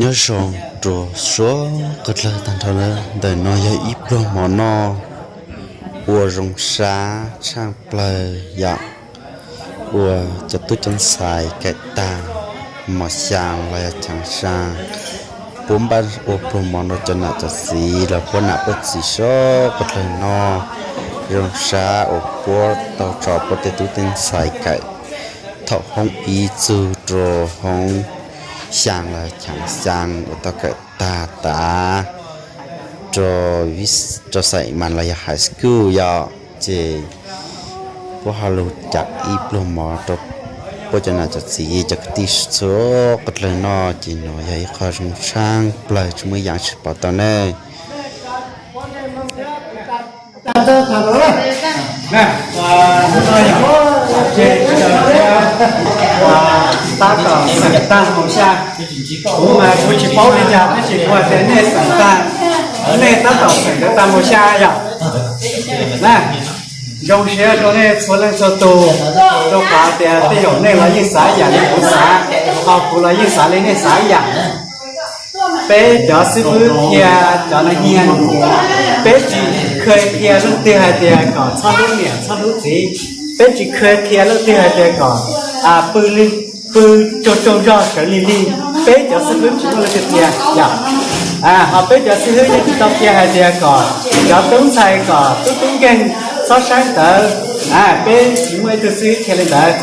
Nyob zoo rua suav qhov dlawg taag nrho na, ntawm no yog ib pluag mov noj ua zoo sab tshaaj plawg yom, ua cov tub cov ntxhais kawm taag mos xyaa los yog chaav saa, puab npaj ua pluag mov rua cov nam cov txiv los puab nam puab txiv suav qhov dlawg noj, zoo sab ua puab tau tso puab tej tub tej ntxhais kawm thaum hoob ib txug rua hoob xyaa los chaav xyaa uas tau kawm taag tas rua xaim mas los yog high school yom, ces puab ho lug cav ib pluag mov rua puab cov nam cov txiv cov kwv tij txhua qhov dlawg noj, ces nuav yog ib qho zoo tshaaj plawg tsis muaj yaam tsi pov tau ne. Tab tom xeem taag moos xya, kuv mas kuv tsis paub li cas tab sis kuv has tas nej xeem taag, nej tab tom xeem taag moos xya yom. Na, zoo siab rua nej txhua leej txhua tug, rua qhov tias tej zaum nej los yeej xav ib yaam li kuv xav, ho kuv los yeej xav li nej xav ib yaam. Peb cov xib fwb qhia cov nas hias, peb tsis kheev qhia leej twg hais tias kom txhob hlub niam txhob hlub txiv, peb tsis kheev qhia leej twg hais tias kom pw, pw tsaug tsaug zog sawv lig lig, peb cov xib fwb tsis muaj leej twg qhia yom. Ho peb cov xib fwb yeej tsis tau qhia hais tias kom cov tub ntxhais kom tub tub nkeeg txhob saib ntawv, peb tsis muaj ib tug xib fwb qhia li ntawd.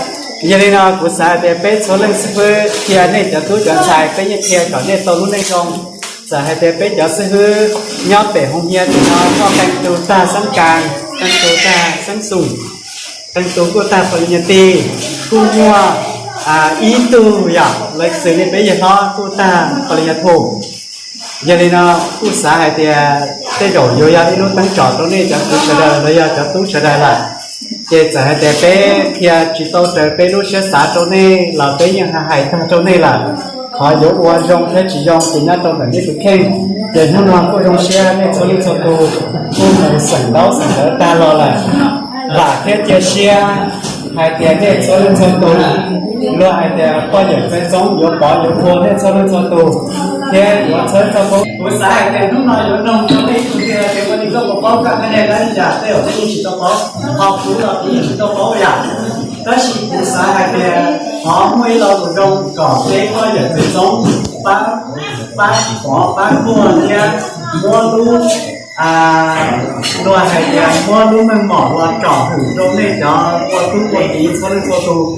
Yog li no kuv xav hais tias peb txhua leej xib fwb qhia nej cov tub cov ntxhais, peb yeej qhia kom nej tau lub neej zoo. Txawm hais tias peb cov xib fwb nyob pem hoos hias tim no muaj qee tug tag xab kas, qee tug tag xab xum, qee tug kuj tag palinyati, kuj muaj ib tug yom, lawv xws li peb yawg hlob kuj tag palinyathu. Yog li no kuj xav hais tias tej zaum yuav yog ib lub teeb tsom rau nej cov kwv sawv daws los yog cov tub sawv daws lawm. Ces txawm hais tias peb qhia tsis tau raws peb lub siab xav rau nej los peb yeej hais tag rau nej lawm. Qhov yuav ua zoo thiab tsis zoo ces nyob rau ntawm nej tus kheej. Ces hnub no kuj zoo siab nej txhua leej txhua tus kuj mus xeem ntaub xeem ntawv tag los lawm. Vam thiab cia siab hais tias nej txhua leej txhua tus, luag hais tias poj yawm txwv txoob yuav pov yuav puag nej txhua leej txhua tus thiab yuav txhawb txoj koob. Kuv xav hais tias hnub no yuav noog rau nej ib tug tiag tias ua li koj puas paub koj qhab neeg dab li cas, tej zaum nej yeej tsis tau paub, ho kuv los kuv yeej tsis tau paub yam. Tab sis kuv xav hais tias thov muaj ib lo lus zoo kom peb poj yawm txwv txoob pab, pab pov pab puag thiab muab lub, luag hais tias muab lub meej mom los tsom hwm rau nej cov ua tub ua kiv txhua leej txhua tus,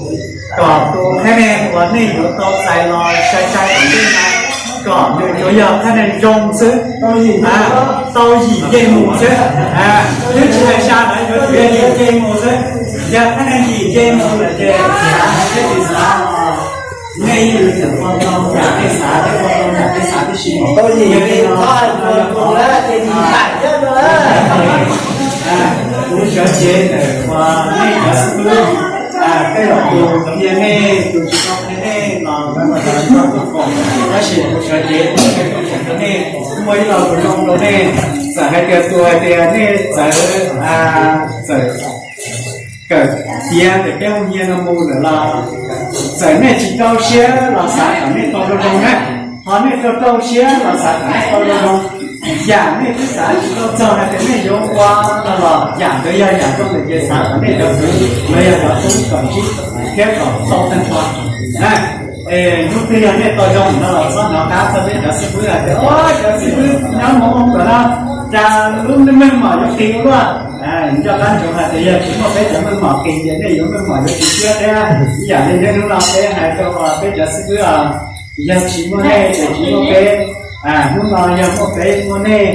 kom tus qhab neeg uas nej yuav tau txais los sai sai tom ntej no kom nws yuav yog qhab neeg zoo xwb, tau yim nce mus xwb, twb tsis hais sai lawm, yuav tsum yog yim nce mus xwb. Yog qhab neeg yim nce mus lawm ces xav hais thiab tsis xav, nej yeej yuav tsum ua tau yam nej xav thiab ua tau yam nej xav tib si. Tau yim nce mus, txhob hais puag mus na, ces yim nce thiab no na. Kuv sawv cev ntawm uas nej cov xib fwb, tej zaum tus qhia nej, tus tsis tau qhia nej los kuv tsis tau tuaj koom, tab sis kuv sawv cev tus qhia nej, muaj ib lo lus zoo rau nej. Txawm hais tias tus hais tias nej txawv, txawm kawm tiav ntawm peb hoos hias no mus lawm los, txawm nej tsis rau siab los xav kom nej tau zoo zoo na, ho nej rau rau siab los xav kom nej tau zoo zoo. Yam nej twb xav tsis tau txog hais tias nej yuav ua no los yam ntawd yog yam zoo lawm ces xav kom nej cov kwv los yog cov tub kom ntsib thiab kom tau tag nrho na. Es hnub twg yog nej tau zoo no los txhob hnov qab txog peb cov xib fwb hais tias, o, cov xib fwb nyob Hmoob Ua Phuam no cas lub meej mom yuav qis ua luaj. Nco qab ntsoov hais tias yog tsis muaj peb cov meej mom qis ces nej yuav meej mom yuav tsis siab thiab. Ib yam li niaj hnub no peb hais rau peb cov xib fwb, yog tsis muaj nej ces tsis muaj peb. Hnub no yog muaj peb muaj nej,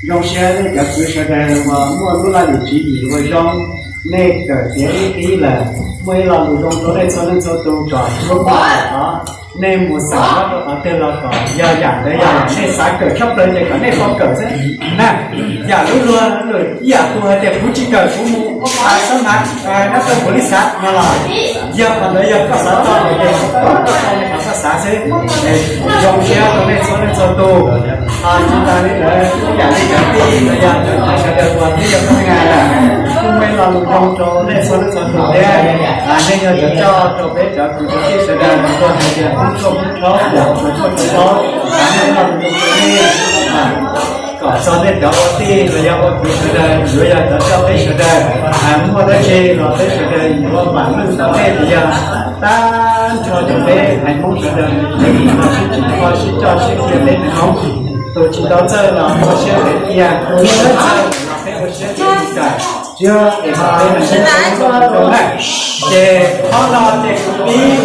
zoo siab nej cov kwv sawv daws uas muaj lub laj lim tswv yim uas zoo, nej kawm tiav ib qib lawm, muaj ib lo lus zoo rau nej txhua leej txhua tus kom lub pa os, nej mus xeem nyob rau qhov twg los kom yog yam ntawd yog yam nej xav kawm tshaj plaws ces kom nej tau kawm xwb na. Yam lub luag lwm ib yam tus hais tias kuv tsis kawm kuv mus xab mav nyob rau kuv li xav no los yog qhov ntawd yog koj xav tau ces koj tau li qhov koj xav xwb. Zoo siab rau nej txhua leej txhua tus, tsis tas li ntawd kuj yam li cov tij los yog cov sawv daws uas twb yog pab nga lawm, kuj muaj ib lo lus zoo rau nej txhua leej txhua tus thiab. Nej yog cov coj rau peb cov kwv cov tij sawv daws los ua hais tias kub tuaj kub rhaub, los tuaj kub rhaub, nej lo lus zoo rau nej kom txog nej cov ua tij los yog ua kwv sawv daws yuav yog cov coj peb sawv daws, muaj dab tsi los peb sawv daws yuav vam meej ntawm nej los yog tag nrho cov peb haiv Hmoob sawv daws los sib coj sib qhia peb Hmoob. Tus tsis tau txawj los ua siab peb qhia, tus txawj los peb ua siab peb kawm, tsis yog es ho peb sib txawj na. Ces qhov no ces kuv pib,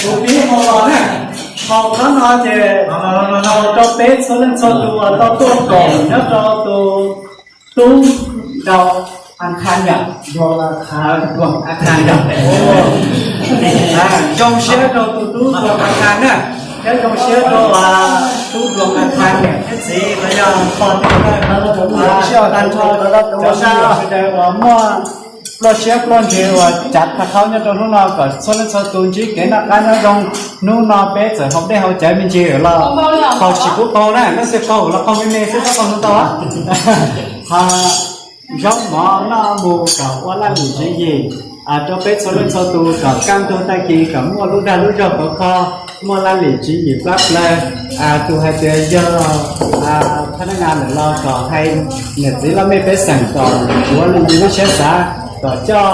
kuv pib hau los na. Hau qhov no ces hau rau peb txhua leej txhua tus uas tau tuaj koom nyob rau tus tub Dau As Khas yom, Dau As Khas yom. Zoo siab rau tus tub Dau As Khas na, thiab zoo siab rau tub Dau As Khas niam thiab txiv los yog pog thiab yawg, tag nrho cov sawv daws uas muaj ploj siab ploj ntsws uas cav tag qhaub nyob rau hnub no kom txhua leej txhua tus ntsib kev noj qab nyob zoo. Hnub no peb txawm haus dej haus cawv me ntsis los qaug tsis pub qaug na, leej twg qaug los qaug me me xwb, txhob qaug hnub tau. Ho zaub mov noj mus kom ua laj lim tswv yim rau peb txhua leej txhua tus kom kaj ntug tag kis kom muaj lub dag lub zog khov kho, muaj laj lim tswv yim plab plaws. Tus hais tias yog phab nab nas lawm los kom hais niam txiv laj mej pej xeem kom yuav li lub siab xav, kom coj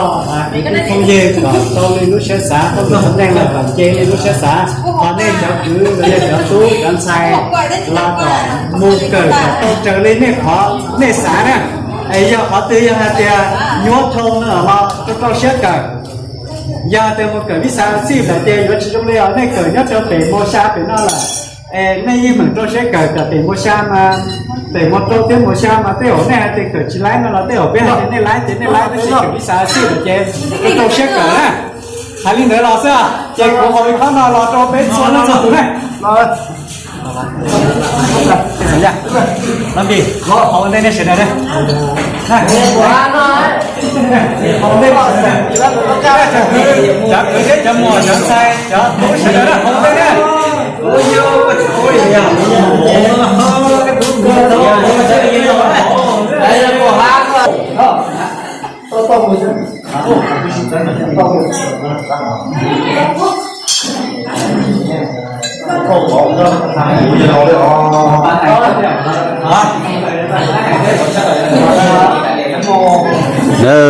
kwv tij phooj ywg kom tau li lub siab xav, tau txom nyem los kom nce li lub siab xav. Ho nej cov kwv los yog cov tub cov ntxhais los kom mus kawm kom tau raws li nej qhov nej xav na. Es yog qhov twg yog hais tias nyuaj dhau no los rau rau siab kawm. Yog hais tias mus kawm vis xav xij lawm ces yuav tsis zoo li os, nej kawm nyob rau pem Mos Xya pem no lawm. Es nej yeej meem rau siab kawm kom pem Mos Xya mas, pem Mos Rau thiab Mos Xya mas tej zaum nej hais tias kawm tsis laib no los tej zaum peb hais tias nej laib ces nej laib, tab sis kawm vis xav xij lawm ces rau rau siab kawm na. Hais li ntawd los xwb, ces kuv haus li qhov no los rau peb txhua leej txhua tus ne. Los, Npis, haus ua ntej nej sawv daws na. Haus ua ntej, cov kwv thiab cov muam cov ntxhais cov tub sawv daws na, haus ua ntej na.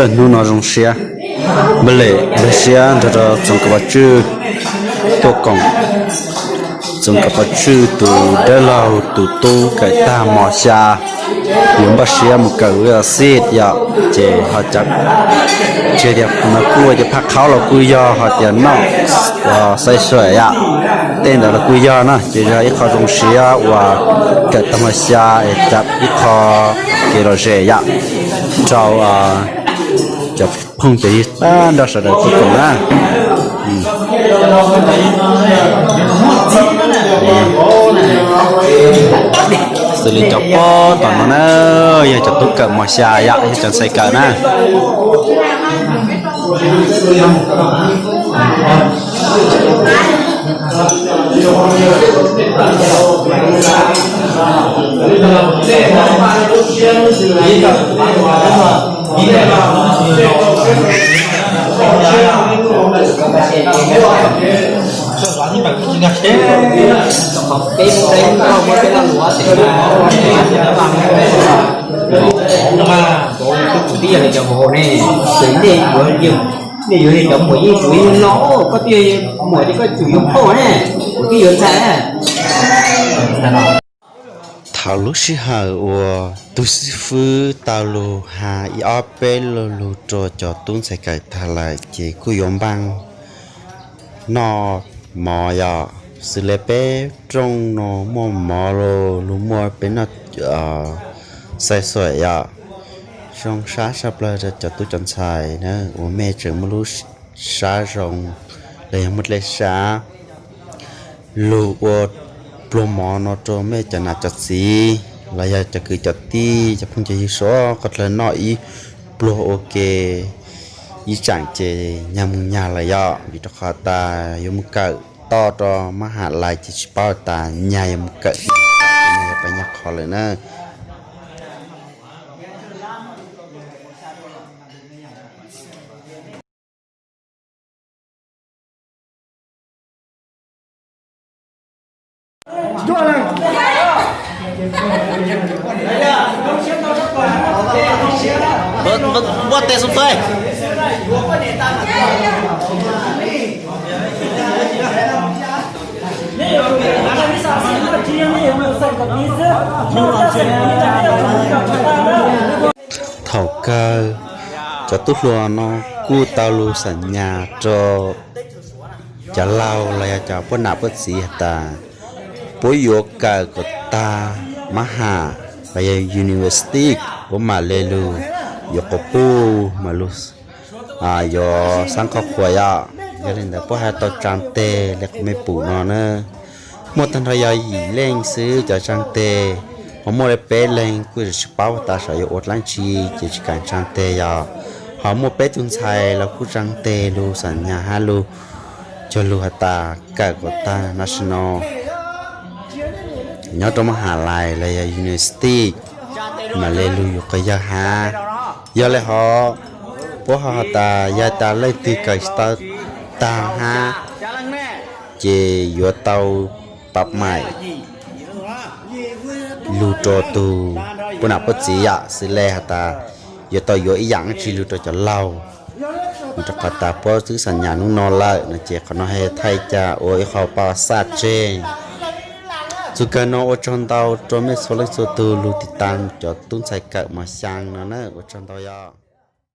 Hnub no zoo siab, npaj lem npaj siab nrog rau Txoov Kav Pov Tswj tuaj koom. Txoov Kav Pov Tswj tus dawb laug tus tub kawm tag Mos Xya, yuav npaj siab mus kawm vis xav xij yom, ces ho cov, tsis tias no kuj ua ces phaj qhaub los kuj yog, ho tias noj xaij xuam yom, tej ntawd los kuj yog na, ces yog ib qho zoo siab uas kawm tag Mos Xya es cov ib qho kev lom zem yom, rau cov phooj cov ywg tag nrho sawv daws tuaj koom na. Xws li cov pob tom no na, yog cov tub kawm Mos Xya yom, yog cov ntxhais kawm na. Peb Hmoob Dawb muab peb laj luav teem mas, mas tus kwv tij yog li cov hauv ne, ces nej yuav, nej yuav li cov muam yeej tsum li no, koj twb yog muam ces koj tsum yuav phauj ne, kuv twb yuav ntxhais. Thaum lub sij hawm uas tus xib fwb tau lug has ib ob peb lo lug rua cov tub ntxhais kawm tag lawm ces kuj yuav npaj noj mov yom. Xws li peb rooj no muaj mov los lug muaj peb noj xaij xuam yom. Zoo sab sab plawg rua cov tub cov ntxhais na uas mej tseem muaj lub sab zoo los yog muaj dlej sab lug ua pluag mov no rua mej cov nam cov txiv los yog cov kwv cov tij cov phooj cov ywg suav qhov dlawg noj ib pluag ua ke ib tsaam ces nyag moog nyag lawm yom, vim rua qhov tas yuav moog kawm toj rau mab ham lais ces tsis paub tas nyag yuav mus kawm, nyag yuav pais nyag qhov lawm na. Thaum kawg cov tub hluas no kuj tau lug xam nyas rau cov laug los yog cov puab nam puab txiv has tas, puab yuav kawm kom tag mab ham los yog university, puab mam le lug yuav quas puj mas lug yuav xab qhov qhuas yom. Yog li ntawd puab hab tau tsaa teg le quas mej pum no na. Muaj tag nrho yog yim leej xwb cov tsaa teg, ho muaj le peb leeg kuj tsis paub tas saib yuav ua dlaab tsi ces tsis kam tsaa teg yom. Ho muaj peb tug ntxhais los kuj tsaa teg lug xam nyas hab lug cog lug has tas kawm kom tag national nyob rau mab ham lais los yog university, mam le lug yuav quas yawg hab. Yog le hov puab ho has tas yog tas leej twg kawm tsis tau tag hab ces yuav tau pab maim lug rau tug puab nam puab txiv yom, xws le has tas yuav tau yuav ib yaam dlaab tsi lug rau cov laug. Rau qhov tas puab twb xam nyas nub no lawm no ces qhov no has thaij ca ua ib qho pab xaj tseg. Txug kawg no ua tsaug ntau rua mej txhua leej txhua tug lug tiv tas cov tub ntxhais kawm mos xyaa no na, ua tsaug ntau yom.